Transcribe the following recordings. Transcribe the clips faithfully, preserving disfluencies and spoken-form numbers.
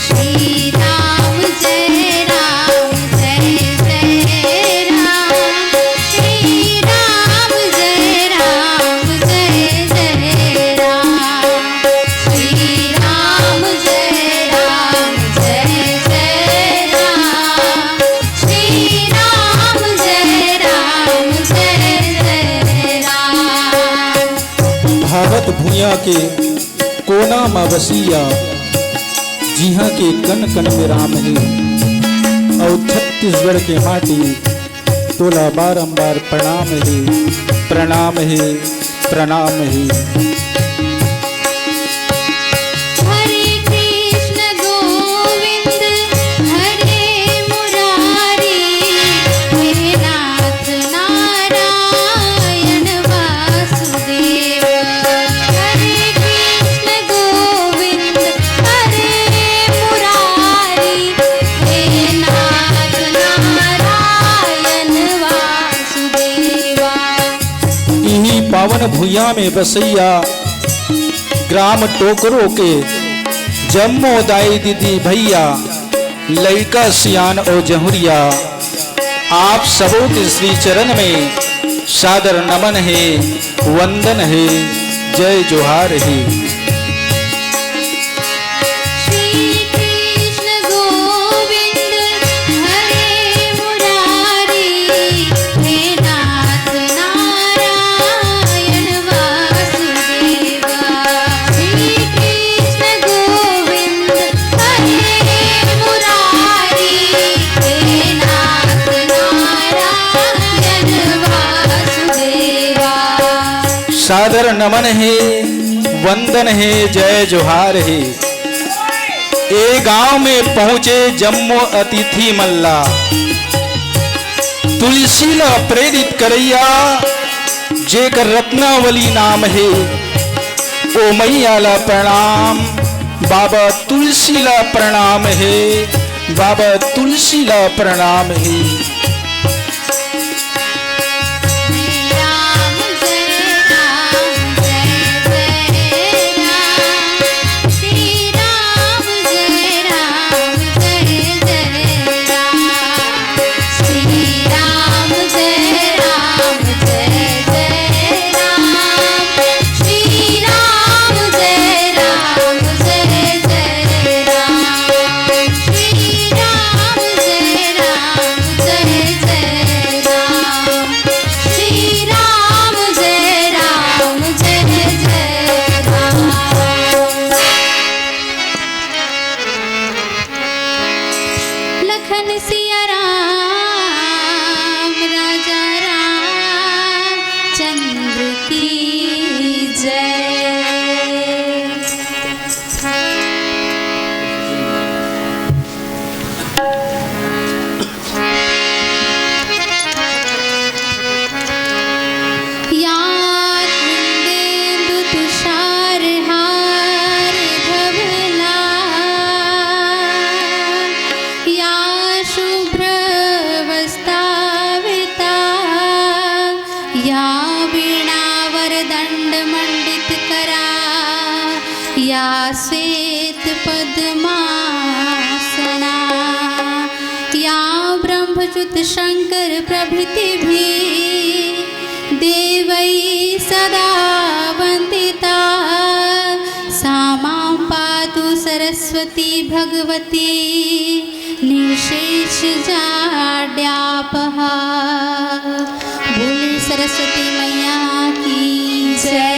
श्री राम जय राम जय जय राम। श्री राम जय राम जय जय राम। श्री राम जय राम जय जय राम। श्री राम जय राम जय जय राम। भारत भुइयां के कोना म बसिया, जिहां के कन कन में राम हे, अउ छत्तीसगढ़ के माटी तोला बारंबार प्रणाम हे, प्रणाम हे, प्रणाम हे। हरे कृष्ण गोविंद हरे मुरारी, हे नाथ नारायण वासुदेव। हरे कृष्ण गोविंद हरे मुरारी, हे नाथ नारायण वासुदेवा। इही पावन भुइयां में बसइया ग्राम टोकरो के जम्मो दाई दीदी भैया, लइका सियान अउ जहुरिया, आप सबो के श्री चरण में सादर नमन हे, वंदन हे, जय जोहार हे। श्री कृष्ण गोविंद हरे मुरारी, हे नाथ नारायण वासुदेवा। श्री कृष्ण गोविंद हरे मुरारी, हे नाथ नारायण वासुदेवा। सादर नमन हे, वंदन हे, जय जोहार हे। ए गांव में पहुंचे जम्मो अतिथि मन ला, तुलसी ला प्रेरित करइया, जेकर रत्नावली नाम हे, ओ मइया ला प्रणाम, बाबा तुलसी ला प्रणाम हे, बाबा तुलसी ला प्रणाम हे। श्री राम जय राम जय जय राम। श्री राम जय राम जय जय राम। श्री राम जय राम जय जय राम। श्री राम जय राम जय जय राम। श्री राम जय राम जय जय राम। श्री राम जय राम जय जय राम। लखन सिया राम राजा रामचंद्र की जय। या कुंदेंदु तुषार हार धवला, या शुभ्र वस्त्रावृता, या वीणा वरदंड मंडित करा, या श्वेत पद्मासना, या ब्रह्मच्युत शंकर प्रभृतिभिः देवैः सदा वन्दिता, सा मां पातु सरस्वती भगवती निःशेषजाड्यापहा। बोलिए सरस्वती मैया की जय।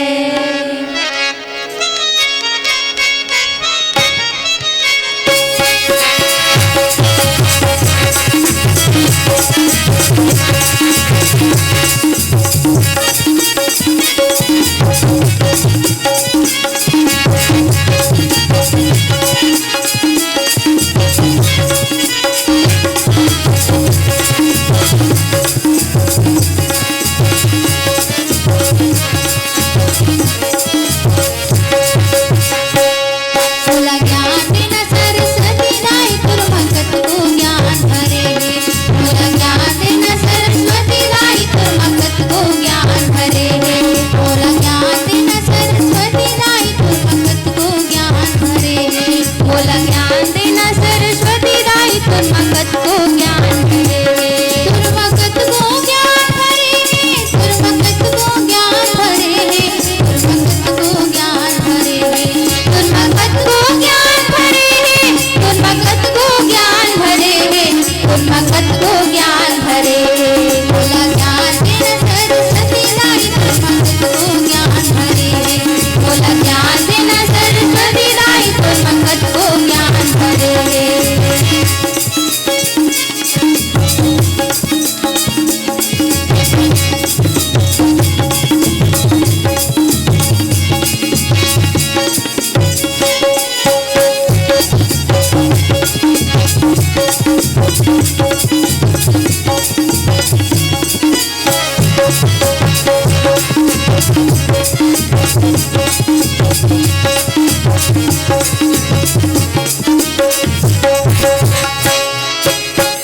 देना सरस्वती दाई, तोर म कतको ज्ञान भरे हे। मोला ज्ञान देना सरस्वती दाई, तोर म कतको ज्ञान भरे हे। मोला ज्ञान देना सरस्वती दाई, तोर म कतको ज्ञान भरे हे। मोला ज्ञान देना सरस्वती दाई, तोर म कतको ज्ञान भरे हे। तोर म कतको ज्ञान भरे हे। तोर म कतको ज्ञान भरे हे। तोर म कतको ज्ञान भरे हे। तोर म कतको ज्ञान भरे हे। तोर म कतको ज्ञान भरे हे। तोर म कतको ज्ञान भरे हे। मोला ज्ञान देना सरस्वती दाई, तोर म कतको ज्ञान भरे हे। मोला ज्ञान देना सरस्वती दाई, तोर म कतको ज्ञान भरे हे।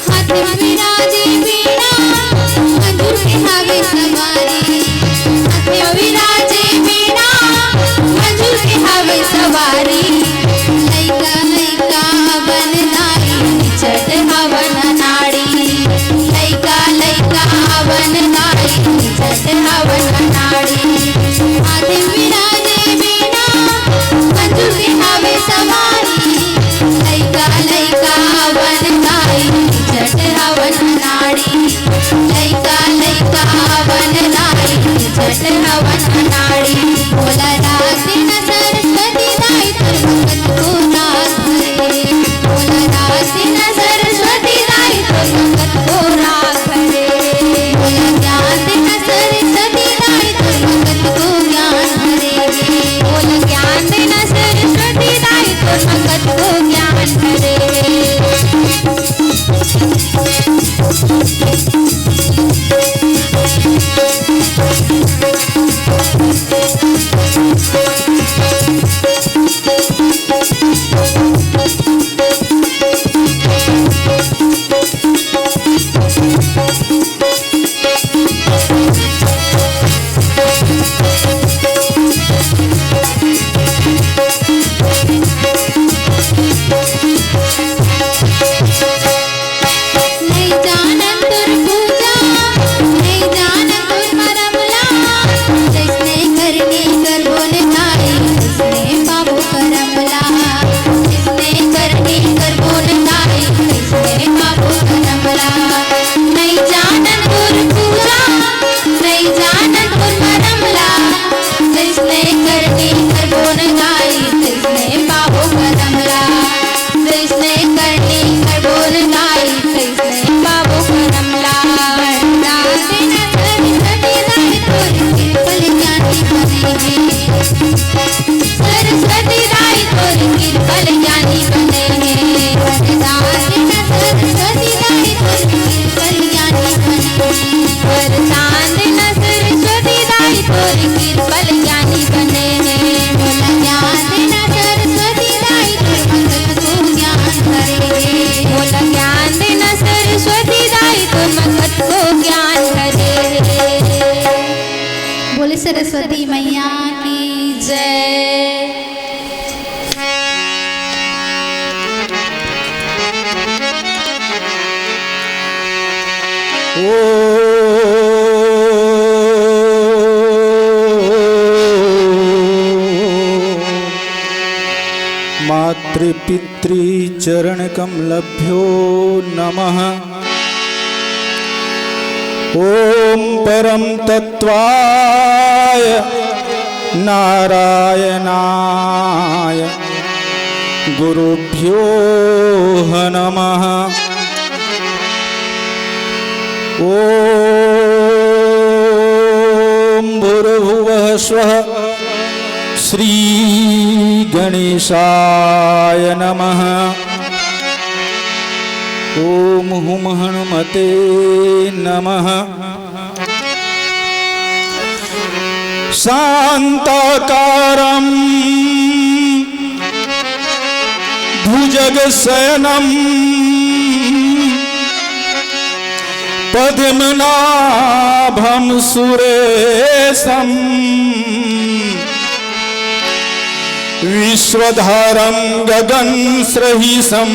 हाथ में विराजे बीणा, मधुर के हवे सवारी। हाथ में विराजे बीणा, मधुर के हवे सवारी। लइका लइका हवन दाई, निचट हवन नाड़ी। लइका लइका हवन दाई, निचट हवन नाड़ी। हाथ में विराजे बीणा, मधुर के हवे सवारी। लइका लइका हवन दाई, निचट हवन नाड़ी। लइका लइका हवन दाई, निचट हवन नाड़ी। मोला राग देना सरस्वती दाई, तोर म कतको राग भरे। मोला राग देना सरस्वती दाई, तोर म कतको राग भरे। मोला ज्ञान देना सरस्वती दाई, तोर म कतको ज्ञान भरे। मोला ज्ञान देना सरस्वती दाई, तोर म कतको ज्ञान भरे। नइ जानन तोर पूजा, नइ जानन तोर मरम ला। जइसने करनी करबो न दाई, तइसने पाबो करम ला। जइसने करनी करबो न दाई, तइसने पाबो करम ला। नइ जानन तोर पूजा, नइ जानन तोर मरम ला। जइसने करनी करबो न दाई, तइसने पाबो करम ला। जइसने करनी करबो न दाई, तइसने पाबो करम ला। वरदान देना सरस्वती दाई, तोर कृपा ले ज्ञानी बने हे। सरस्वती दाई, तोर कृपा ले ज्ञानी बने हे। वरदान देना सरस्वती दाई, तोर कृपा ले ज्ञानी बने हे। वरदान देना सरस्वती दाई, तोर कृपा ले ज्ञानी बने हे। मोला ज्ञान देना सरस्वती दाई, तोर म कतको ज्ञान भरे हे। मोला ज्ञान देना सरस्वती दाई, तोर म कतको ज्ञान भरे हे। बोले सरस्वती मैया की जय। ॐ मातृपितृचरणकमलभ्यो नमः। ॐ परम तत्त्वाय नारायणाय गुरुभ्यो नमः। ॐ भूर्भुवः स्वः श्री गणेशाय नमः। ॐ हुं हनुमते नमः। शान्ताकारं भुजगशयनं पद्मनाभं सुरेशं विश्वधारं गगनसृहिसं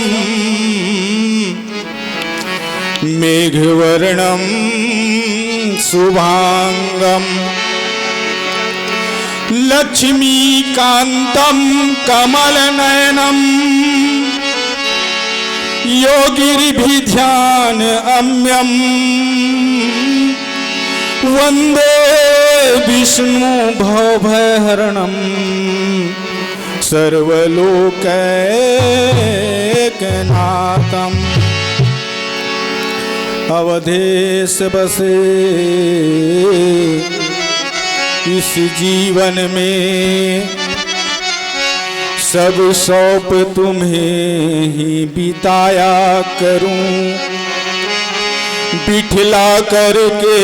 मेघवर्णं शुभांगं लक्ष्मीकान्तं कमलनयनं योगिभिर्ध्यानगम्यं वन्दे विष्णु भवभयहरणं सर्वलोकैकनाथम्। अवधेश बसे इस जीवन में, सब सौंप तुम्हें ही बिताया करूं। बिठला करके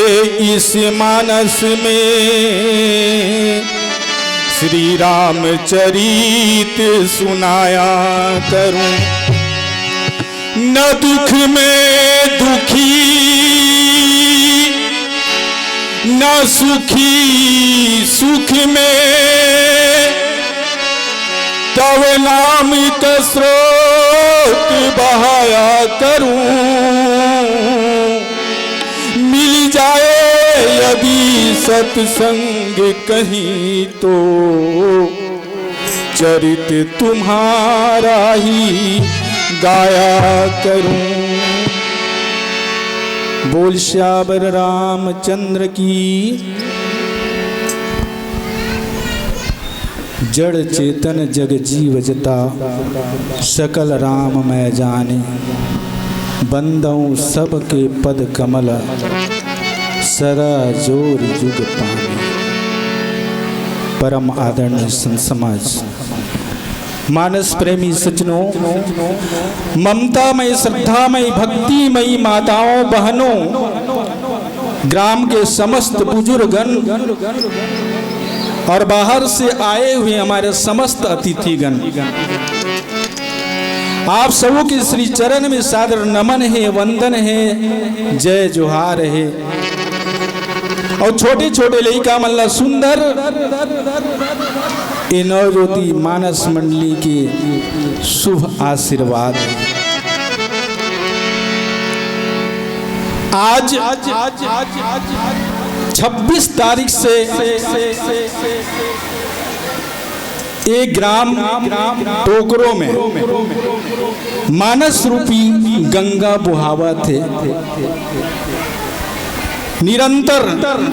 इस मानस में श्री रामचरित सुनाया करूं। न दुख में दुखी, न सुखी सुख में, तव नाम का स्रोत बहाया करूं। मिल जाए यदि सत्संग कहीं तो, चरित तुम्हारा ही गाया करूं। बोल सियावर रामचंद्र की। जड़ चेतन जग जीव जता, सकल राम मैं जानी। बंदऊं सबके पद कमल, सदा जोर जुग पानी। परम आदरणीय संत समाज, मानस प्रेमी सज्जनों, ममतामय, श्रद्धामय, भक्तिमयी माताओं, बहनों, ग्राम के समस्त बुजुर्गन और बाहर से आए हुए हमारे समस्त अतिथिगण, आप सबों के श्री चरण में सादर नमन है, वंदन है, जय जोहार है। और छोटे छोटे लइका मन ला सुंदर ए नवज्योति मानस मंडली के शुभ आशीर्वाद। आज छब्बीस तारीख से ए ग्राम टोकरो में मानस रूपी गंगा बोहावत हे निरंतर,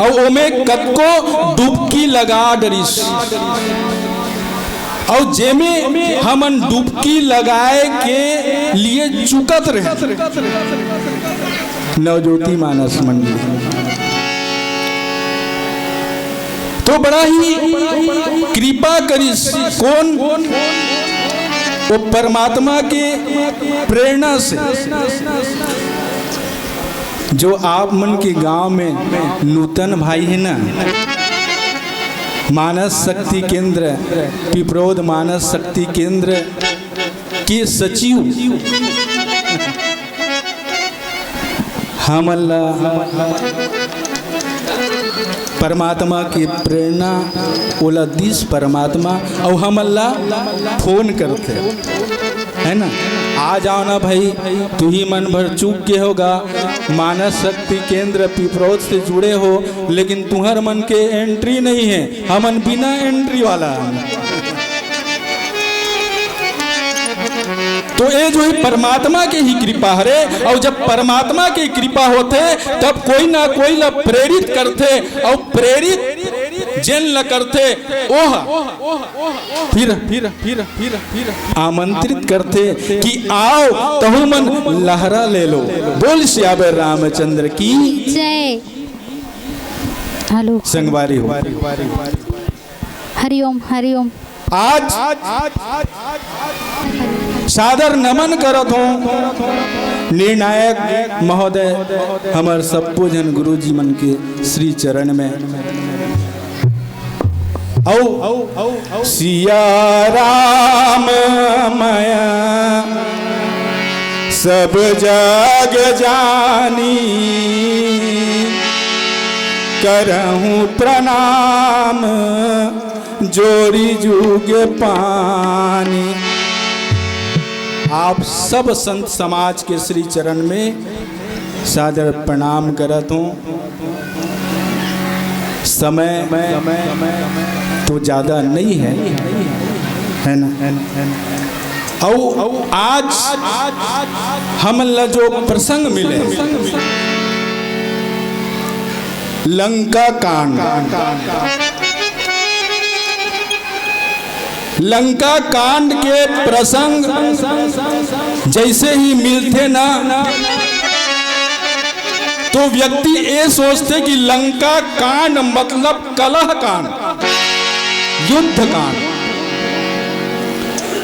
अउ ओमे कतको डुबकी लगा डरिस, अउ जेमे हमन डुबकी लगाए के लिए चुकत रहे नवज्योति मानस मंडली। तो बड़ा ही कृपा करिस। कोन? वो परमात्मा के प्रेरणा से। जो आप मन के गांव में नूतन भाई है ना, मानस शक्ति केंद्र, पिपरौद मानस शक्ति केंद्र के सचिव, हमन ला परमात्मा के प्रेरणा ओला दिस परमात्मा, अउ हमन ला फोन करथे, है ना, आ जाओ ना भाई, तुही मन भर चूक गे होगा, मानस शक्ति केंद्र पिपरौद से जुड़े हो, लेकिन तुहर मन के एंट्री नहीं है, हमन बिना एंट्री वाला हन। तो ये जो है परमात्मा के ही कृपा हरे, अउ जब परमात्मा के कृपा होथे, तब कोई ना कोई ला प्रेरित करथे, अउ प्रेरित जेन ला करथे, ओह फिर, फिर, फिर, फिर, फिर आमंत्रित करथे कि आओ, तहु मन लहरा ले लो। बोल सियावर रामचंद्र की जय। हेलो। संगवारी हो। हरिओम, हरिओम। आज सादर नमन करत हों निर्णायक महोदय हमर सब्बो झन गुरुजी मन के श्री चरण में। अउ सिया राम मया सब जग जानी करहूँ प्रणाम, जोरी जुग पानी। आप सब संत समाज के श्री चरण में सादर प्रणाम करत हूँ। समय तो ज्यादा नहीं है, है ना? अउ आज हमन ला जो प्रसंग मिले, लंका कांड। लंका कांड के प्रसंग जैसे ही मिलथे ना, तो व्यक्ति ये सोचथे कि लंका कांड मतलब कलह कांड, युद्ध कांड।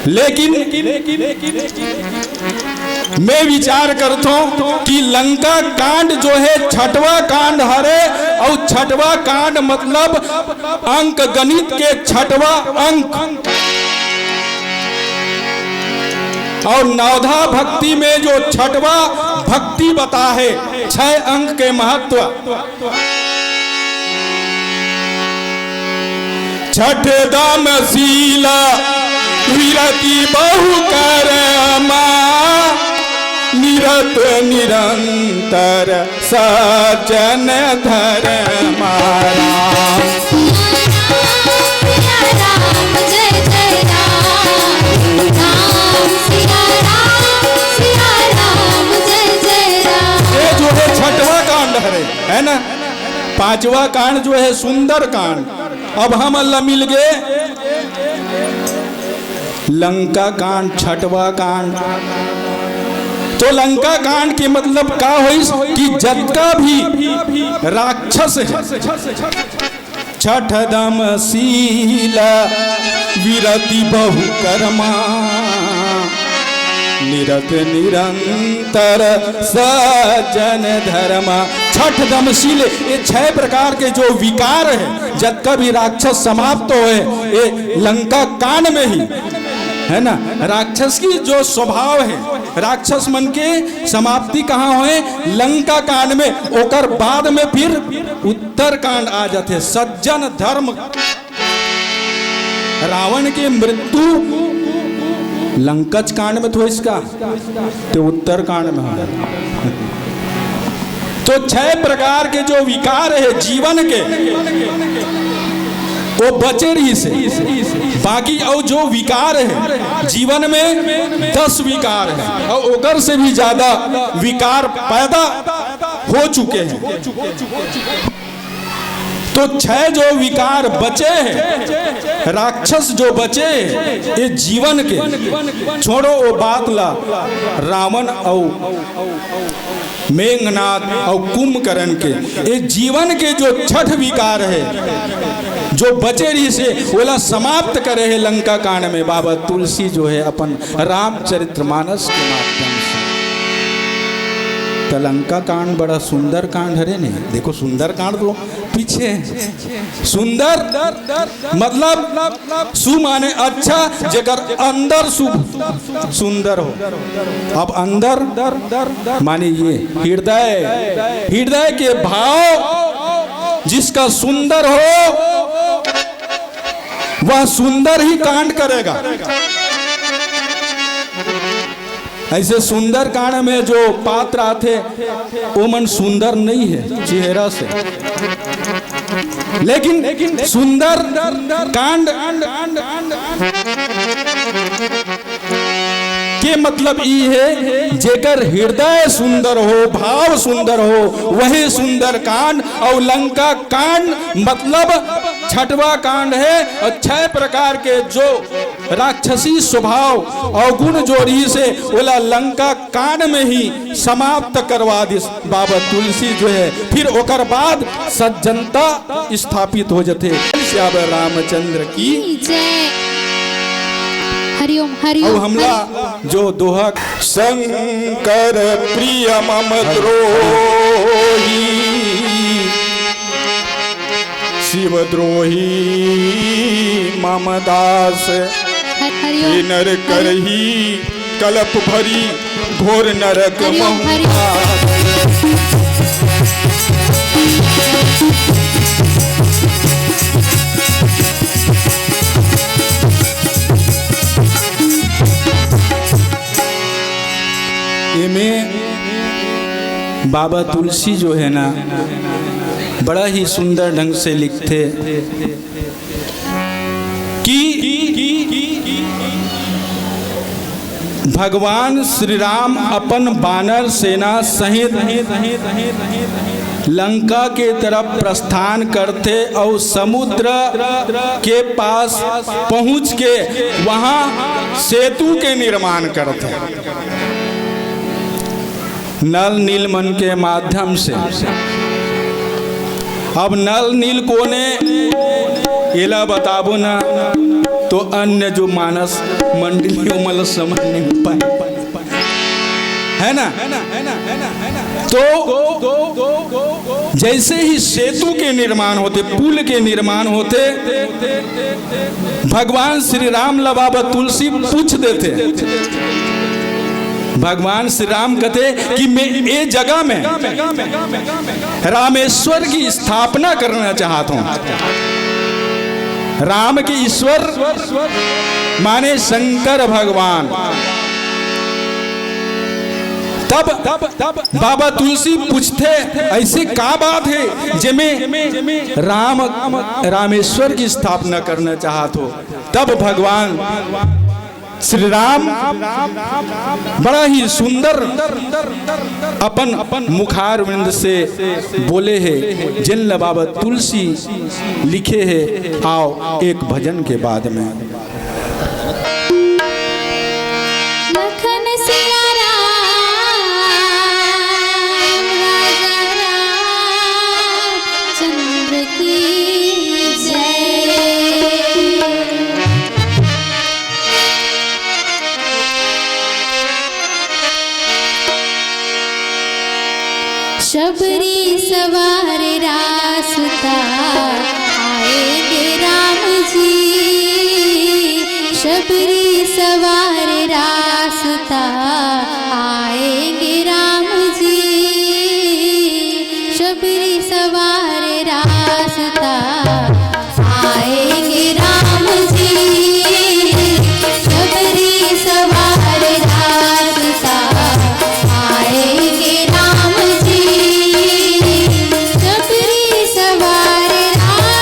लेकिन मैं विचार करथों कि लंका कांड जो है छठवां कांड हरे, अउ छठवां कांड मतलब अंक गणित के छठवां अंक। अउ नवधा भक्ति में जो छठवां भक्ति बता है, छह अंक के महत्व। छठ दम शील विरति बहु करमा, निरत निरंतर सज्जन धर्मा। राम सिया राम सिया राम जय जय राम। राम सिया राम सिया राम जय जय राम। ये जो है छठवां कांड हरे, है ना? पांचवा कांड जो है सुंदर कांड। अब हमन ला मिल गे लंका कांड, छठवां कांड। तो लंका कांड के मतलब का होइस कि जतका भी राक्षस है, छठ दम शील विरति बहु करमा, निरत निरंतर सज्जन धर्मा। छठ दम शील, ये छह प्रकार के जो विकार है, जतका भी राक्षस समाप्त होए, ये लंका कांड में ही, है ना? राक्षस की जो स्वभाव है, राक्षस मन के समाप्ति कहाँ होए? लंका कांड में। ओकर बाद में फिर उत्तर कांड आ जाथे, सज्जन धर्म। रावण के मृत्यु लंकच कांड में तो होइस का, ते उत्तर कांड में हो। तो छह प्रकार के जो विकार है जीवन के, वो बचे रहिस हे। बाकी अउ जो विकार है जीवन में, दस विकार है, अउ ओकर से भी ज्यादा विकार पैदा हो चुके हैं। तो छह जो विकार बचे हैं, राक्षस जो बचे हैं, ये जीवन के, छोड़ो वो बात ला, रावण अउ मेघनाद अउ कुंभकर्ण के, ये जीवन के जो छठ विकार है, जो बचे रहिस हे, ओला समाप्त करे हे लंका कांड में बाबा तुलसी जो है अपन रामचरितमानस के माध्यम से। त लंका कांड बड़ा सुंदर कांड हरे ने। देखो, सुंदर कांड तो पीछे है। सुंदर मतलब सु माने अच्छा, जेकर अंदर सु सुंदर हो। अब अंदर माने ये हृदय, हृदय के भाव जिसका सुंदर हो, वह सुंदर ही कांड करेगा। ऐसे सुंदर कांड में जो पात्र आथे, वो मन सुंदर नहीं है चेहरा से, लेकिन सुंदर कांड के मतलब ई है, जेकर हृदय सुंदर हो, भाव सुंदर हो, वही सुंदर कांड। और लंका कांड मतलब छठवा कांड है। और छह प्रकार के जो राक्षसी स्वभाव अवगुण जो रहिस हे, ओला लंका कांड में ही समाप्त करवा दिस बाबा तुलसी जो है। फिर ओकर बाद सज्जनता स्थापित हो जथे। श्यावर रामचंद्र की जय। हरिओम, हरिओम, अब हमला हरि- जो दोहा शंकर प्रिय मम द्रोही, शिव द्रोही मम दास, हरि- हरिओम, हे नर हरि- करही कलप भरी घोर नरक हरि ओम, हरि ओम। महुआ। एमे बाबा तुलसी जो है ना, बड़ा ही सुंदर ढंग से लिखथे कि भगवान श्री राम अपन बानर सेना सहित लंका के तरफ प्रस्थान करथे अउ समुद्र के पास पहुंच के वहां सेतु के निर्माण करथे। नल नील मन के माध्यम से। अब नल नील कोने, एला बताबो ना, तो अन्य जो मानस मंडली ओमन ल समझ नहीं पाए, है ना? तो जैसे ही सेतु के निर्माण होथे, पुल के निर्माण होथे, भगवान श्री राम ला बाबा तुलसी पूछ देथे। भगवान श्री राम कहते कि मैं ये जगह में रामेश्वर की स्थापना करना चाहता हूं। राम के ईश्वर माने शंकर भगवान। तब बाबा तुलसी पूछथे, ऐसे का बात है जेमे राम, रामेश्वर की स्थापना करना चाहत हो? तब भगवान श्री राम बड़ा ही सुंदर अपन मुखारविंद से बोले हे, जिन ल बाबा तुलसी लिखे हे। आओ एक भजन के बाद में। लखन सिया राम, राजा रामचंद्र की जय। शबरी सवार रासता आएंगे राम जी, शबरी सवार रासता आएंगे राम जी, शबरी सवार रासता आएंगे राम जी, शबरी सवार रासता आएंगे राम जी, शबरी सवार रासता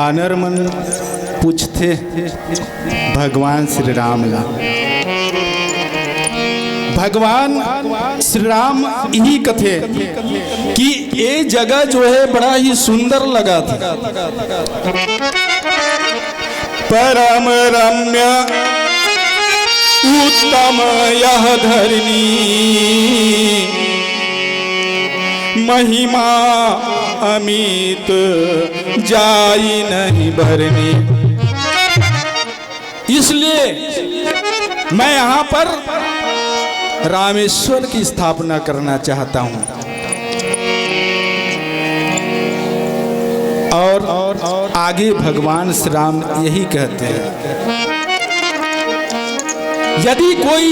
बानर मन पूछथे भगवान श्री राम ला। भगवान श्री राम इही कथे कि ए जगह जो है बड़ा ही सुंदर लगथे। परम रम्य उत्तम यह धरनी, महिमा अमित जाई नहीं बरनी। इसलिए मैं यहाँ पर रामेश्वर की स्थापना करना चाहता हूँ। और आगे भगवान श्री राम यही कहते हैं, यदि कोई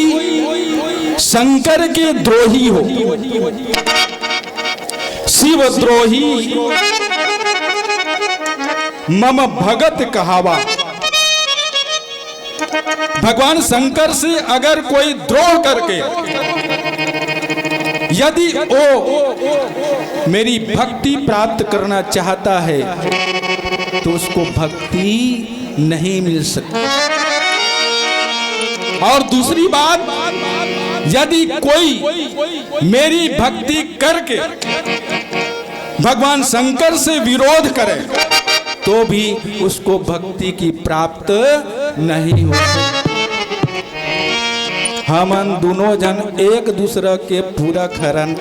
शंकर के द्रोही हो, शिव द्रोही मम भगत कहावा। भगवान शंकर से अगर कोई द्रोह करके यदि वो मेरी भक्ति प्राप्त करना चाहता है तो उसको भक्ति नहीं मिल सकती। और दूसरी बात, यदि कोई मेरी भक्ति करके भगवान शंकर से विरोध करे तो भी उसको भक्ति की प्राप्त नहीं हो सकती। हमन दोनों जन एक दूसरा के पूरक हरन।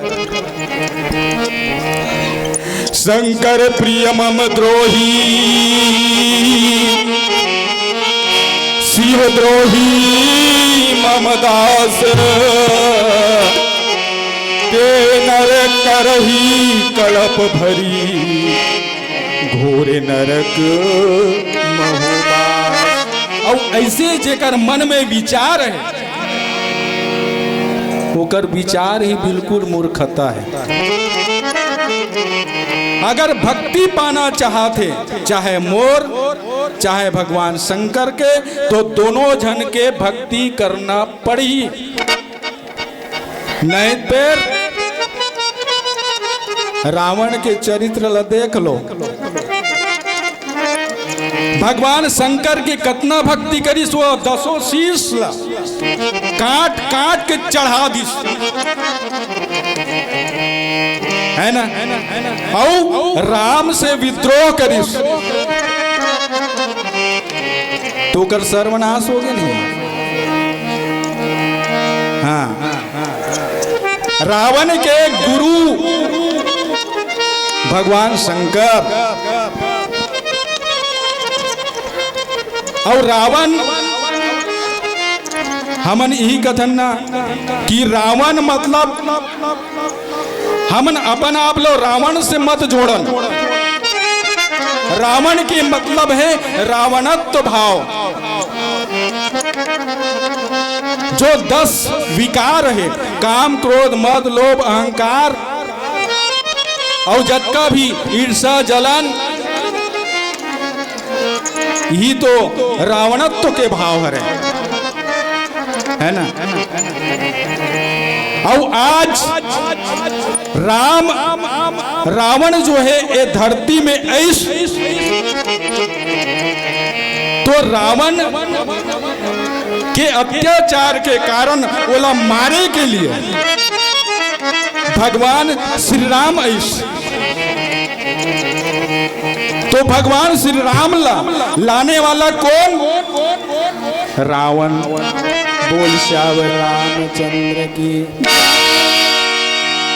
शंकर प्रिय मम द्रोही, शिव द्रोही मम दास, ते नर करही कलप भरी, घोर नरक महोबास। अउ ऐसे जेकर मन में विचार है, ओकर विचार ही बिल्कुल मूर्खता है। अगर भक्ति पाना चाहथे, चाहे मोर, चाहे भगवान शंकर के, तो दोनों झन के भक्ति करना पड़ही। नहीं, फिर रावण के चरित्र ला देख लो। भगवान शंकर के कतना भक्ति करिस, वो दसों शीश ला काट काट के चढ़ा दिस, है ना? अउ राम से विद्रोह करिस तो ओकर सर्वनाश हो गे नहीं। हाँ, रावण के गुरु भगवान शंकर। अउ रावण, हमन इही कथन ना कि रावण मतलब हमन अपन आप लो रावण से मत जोड़न। रावण के मतलब है रावणत्व भाव। जो दस विकार है, काम, क्रोध, मद, लोभ, अहंकार, अउ जतका भी ईर्ष्या, जलन, यही तो रावणत्व के भाव हरे, है ना? अउ आज राम, रावण जो है, ये धरती में ऐस, तो रावण के अत्याचार के कारण ओला मारे के लिए भगवान श्री राम ऐस। तो भगवान श्री राम ला लाने वाला कौन? रावण। बोल सियावर रामचंद्र की।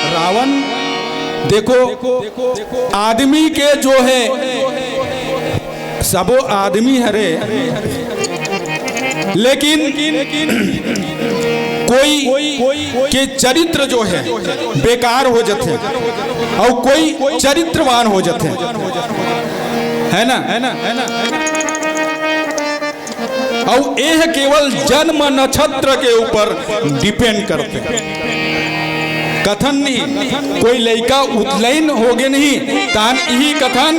रावण, देखो, आदमी के जो है, सबो आदमी हरे, लेकिन कोई के चरित्र जो है बेकार हो जाथे अउ कोई चरित्रवान हो जाथे, है ना? अउ एह केवल जन्म नक्षत्र के ऊपर depend करथे। कथन नहीं, कोई लइका उतलइन होगे नहीं, तान इही कथन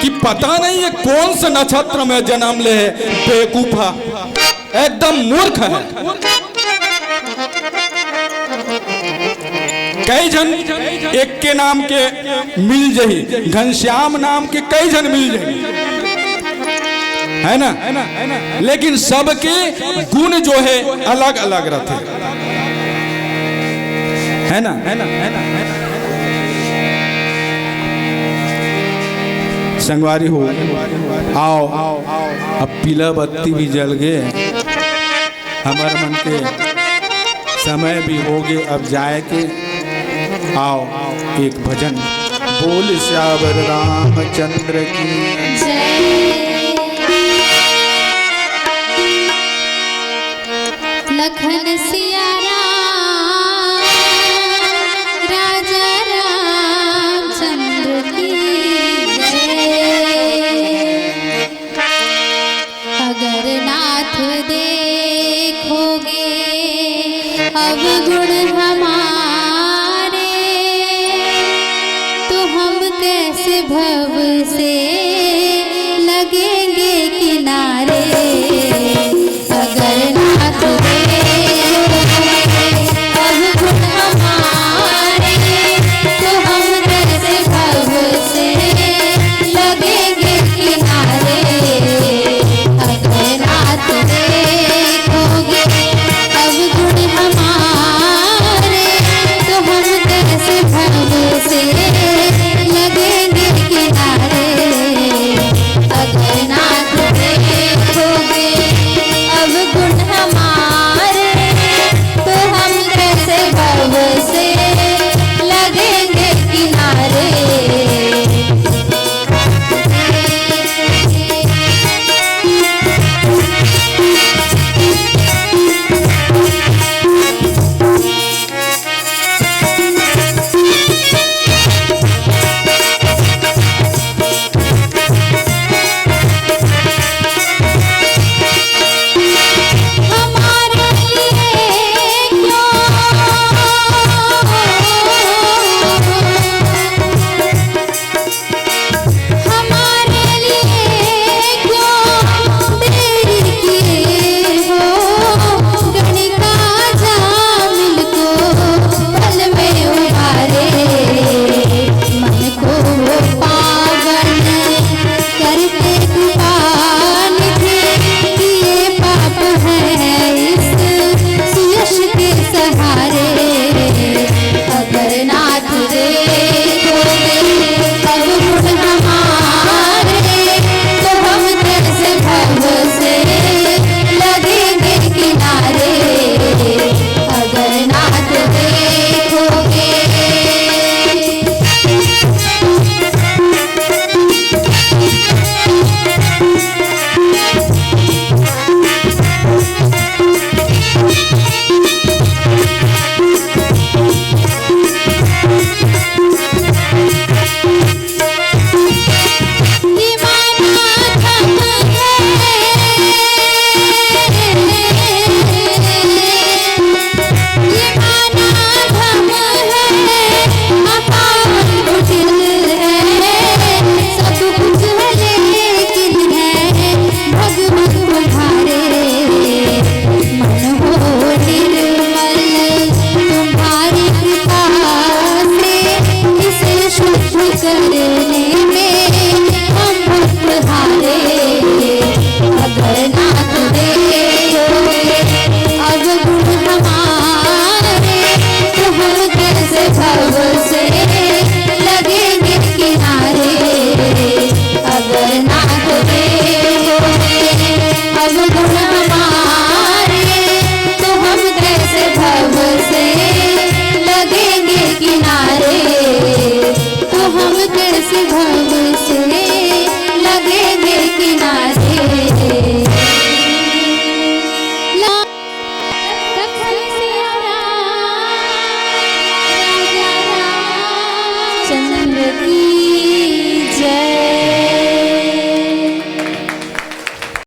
कि पता नहीं ये कौन से नक्षत्र में जन्म ले है, बेवकूफ है, एकदम मूर्ख है। कई झन एक के नाम के मिल जही, घनश्याम नाम के कई झन मिल जही, है ना? लेकिन सबके गुण जो है अलग अलग रहते, है ना? संगवारी हो, आओ, अब पीला बत्ती भी जल गए, हमर मन के समय भी होगे अब जाए के। आओ एक भजन। बोल सियावर रामचंद्र की। जय। लखन सिया राम, राजा रामचंद्र की जय। अगर नाथ देखोगे अवगुण हमारे, तो हम कैसे भव से